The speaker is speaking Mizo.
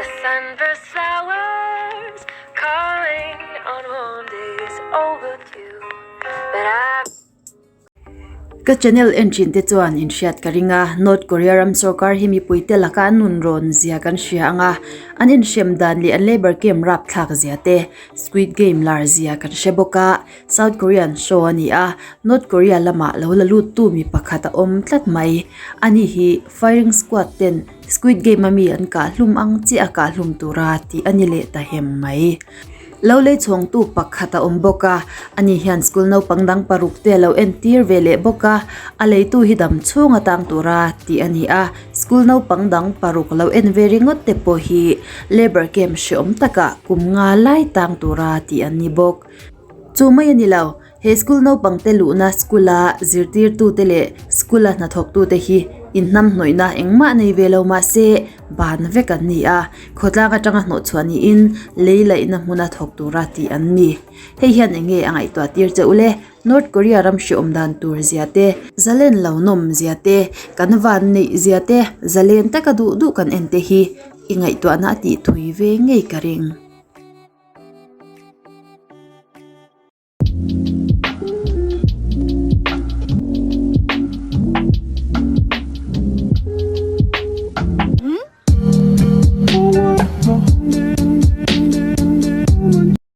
The sunburst flowers calling on warm days overdue. But I Ka channel en thin te chuan in hriat ka ring a, North Korea ram sorkar hi mipui te laka an nun rawn zia kan hria ang a, an inhrem dan leh an labour camp rapthlak zia te, Squid Game lar zia kan hre bawk a, South Korean show a ni a, North Korea lamah lo la lut tu mi pakhat a awm tlat mai. Ani hi firing squad ten Squid Game a mi an kah hlum ang chiah a kah hlum tura tih a ni leh ta hem mai. Lo lei chhawngtu pakhat a awm bawk a, ani hian school naupang dang paruk te a lo entir ve leh bawk a, a leitu hi dam chhung a tang tura tih a ni a, school naupang dang paruk lo en ve ringawt te pawh hi labour camp hreawm takah kum nga lai tang tura tih an ni bawk. Chu mai a ni lo, He school naupang te luhna school a zirtirtute leh school a hnathawktute hi inhnamhnawihna engmah nei ve lo mahse ban vek an ni a, khawtlang atanga hnawhchhuah niin lei laihna hmuna thawk tura tih an ni. Hei hian eng nge a ngaihtuah tir che u le? North Korea ram hreawm dan tur zia te, zalen lo nawm zia te, kan van neih zia te, zalen taka duh duh kan en te hi i ngaihtuahna a tih thui ve ngei ka ring.